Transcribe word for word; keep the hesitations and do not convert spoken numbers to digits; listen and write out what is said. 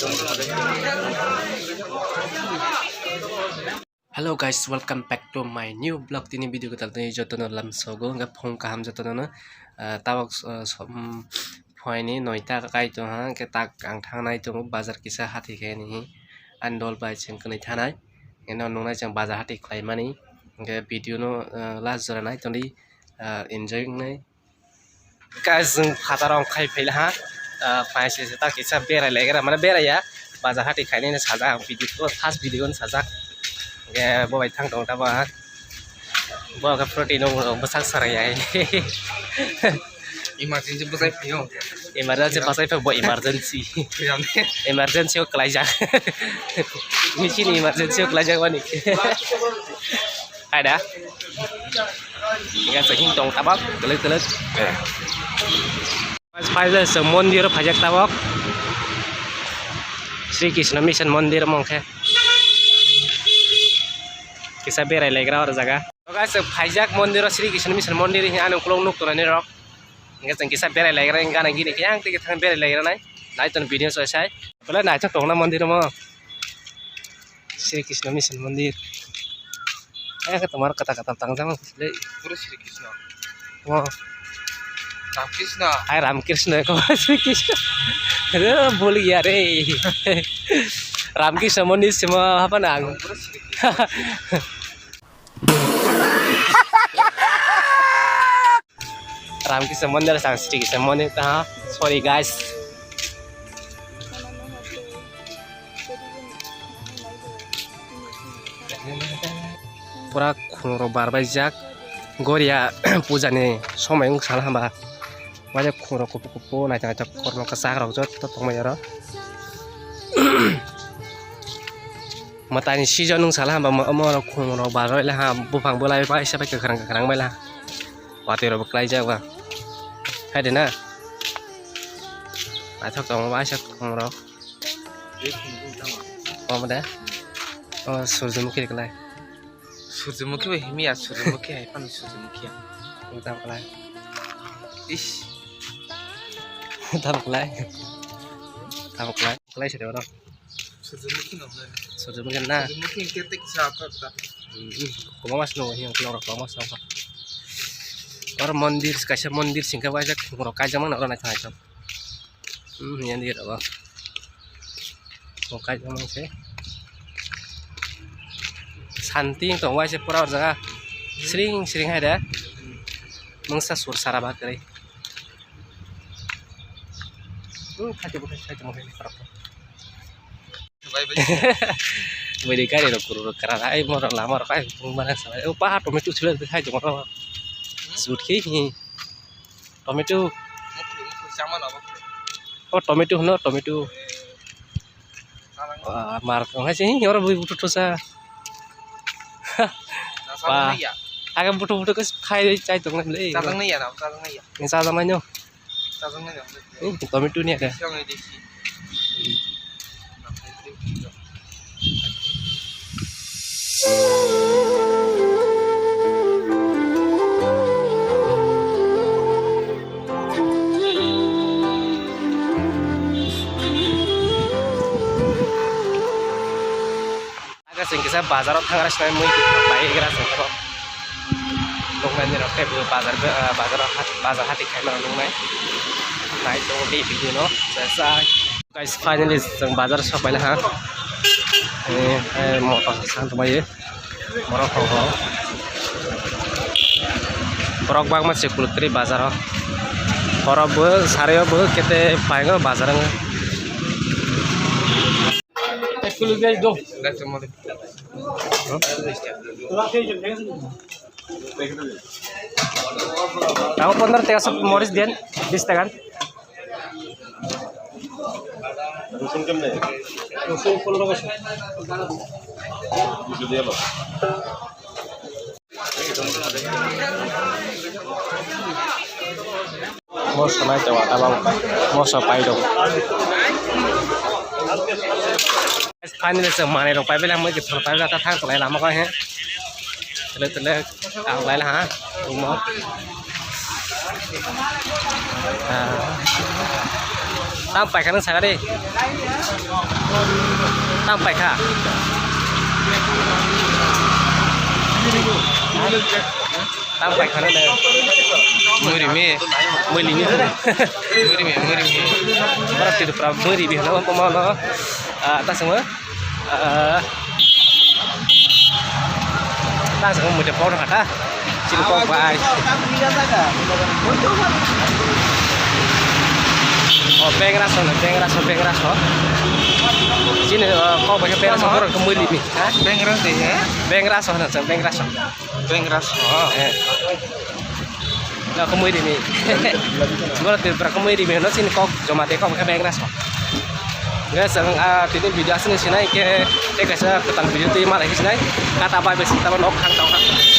Hello guys, welcome back to my new vlog. Tini video kwtal tini jotono lamsogo, hwnkhe phung kaham jotono, ah, tabok, ah, som-, phuaini noita kai tongha, hwnkhe tak ang thangnai tongo bazar kisa hati khe ani, ani dol bai chwng kwnwi thanai. Eno nungnai chwng bazar hati khlaimani, hwnkhe video no, ah, last jora nai tongdi, ah, enjoy wngnai. Guys, chwng phataro wng khai phaila ha. Ah, phai se se ta kisa berai laigra, mane berai ya. Bazar hati khainai sajak ang video, first video no sajak. Ge bo bai thang tong ta ba. Bo ga protein no bwsak sarai ya. Emergency bwsai phio. Emergency bwsai phio bo emergency. Phiyam. Emergency o klaijak. Machine emergency o klaijak bani. Hai da. Hingke chwng hing tong tabok, kwlwk kwlwk. Phai jai chwng mondir o phaijak tabok. Sri Krishna Mission mondir omo hwnkhe. Kisa berai laigra o jaga. O guys, chwng phaijak mondir o Sri Krishna Mission mondir hwnwi ani ukulok nuk tonani rok. Hingke chwng kisa berai laigra gana gini khe yang twi thang berai laigra nai. Nai ton video choi sai. Belai naithok tongna mondir omo. Sri Krishna Mission Mondir. Ayang khe tomar kwtal kwtal tangjak mang le. Pura Sri Krishna. Oh. Ram Krishna. Ai Ram Krishna ko Sri Krishna. Aduh, bhul gaya re. Ram Krishna Mondir sima apa nang? Pura Sri Krishna. Ram Krishna Mondir sang Sri Krishna Mondir ta. Sorry guys. Pura khungrok barbaijak. Goria puja ni somoi wng sal hamba. Waisa khungrok kupu kupu naithok naithok kormo kwchak rok joto tongmani oro. Mwtai ni season wng sal hamba omo rok khungrok baroi laha buphang bwlai waisa bai kwkhwrang kwkhwrang bai laha. Watwi rok bo kwlaijak ba. Hai de na. Naithok tongo waisa khungrok. Omo de. O Surjamukhi kwlai. Surjamukhi bai himya, Surjamukhi hai phano Surjamukhi ya. Tamo kwlai. Ish. Tamo kwlai. Tamo kwlai. Kwlai se de oro. Surjamukhi no hwnwi. Surjamukhi na? Surjamukhi hwnkhe tei kisa aphar ta. Hmm, hmm. Kwbangma se nungo, hiyong kheno kwbangma se nungo. Oro mondir, kaisa mondir singkhe waisa khungrok kaijak mano oro naithok naithok. Hmm, hiyang di rogo. Bo kaijak mang se. Santi wng tong waisa pura o jaga. Siring siring hai de. Mungsa sur sara ba kwrwi. Hmm, khaito bo khaito mo khe. Bini gari rok kwrwk kwrwk kwrak ai, mo rok lama rok ai bung mane sa o paha tomato sile khai tongma rok. Sut khe hi tomato. O tomato hwno, tomato. Ah, mar tong hai se hi oro bui buthu thusa. Ba. Aga buthu buthu khe khai chai tong le. Chajak nai ya, chajak nai ya. Chajak nai no. Chajak nai ya. Hmm, tomato ni ada. Siang ni desi. Aga chwng kisa bazar o thangra sinai mui pai gra chwng tamo. Nuknai ni rok tei bazar, bazar, bazar hati khaima nuknai. Nai tongo tei video no. Guys, finally chwng bazar sopaila ha. Eh, eh, motor sa tongmani. Borok rok, borok bangma se kuluk kwrwi bazar o. Borok bo sari o bo kete paingo bazar o. Abo pondro teka sop moris diyan, bis teka. Rosun kemne? Rosun pondro kosok. Jodi alo. Moso nai to wata bang. Moso pai do. Finally, se manai rok pai bela, moi ke thor pai bela, ta thang tonai lama ko he. Tele, tele, ang lai la ha. Rumo. Ah. Tam paikha nang sakari. Tam paikha. Tam paikha nang. Muri mi. Muri mi. Muri mi, muri mi. Bara Tripura muri mi hano pamano. Ah, ta sama. Ah. Tang sa mucha photo kha ta. Chini kok bai. O bengra so na, bengra so, bengra so. Chini, ah, kok bai bengra so, borok khe muli ni. Ha? Bengra de, eh? Bengra so na, bengra so. Bengra so. Eh. Na khamui rimi. Boro Tripura khamui rimi no chini kok joma de kok khe bengra so. Guys, ang, ah, tini video asini sinai ke, te kaisa kwtal video twi malai sinai. Kata bai besi tabo nok khang tong ha.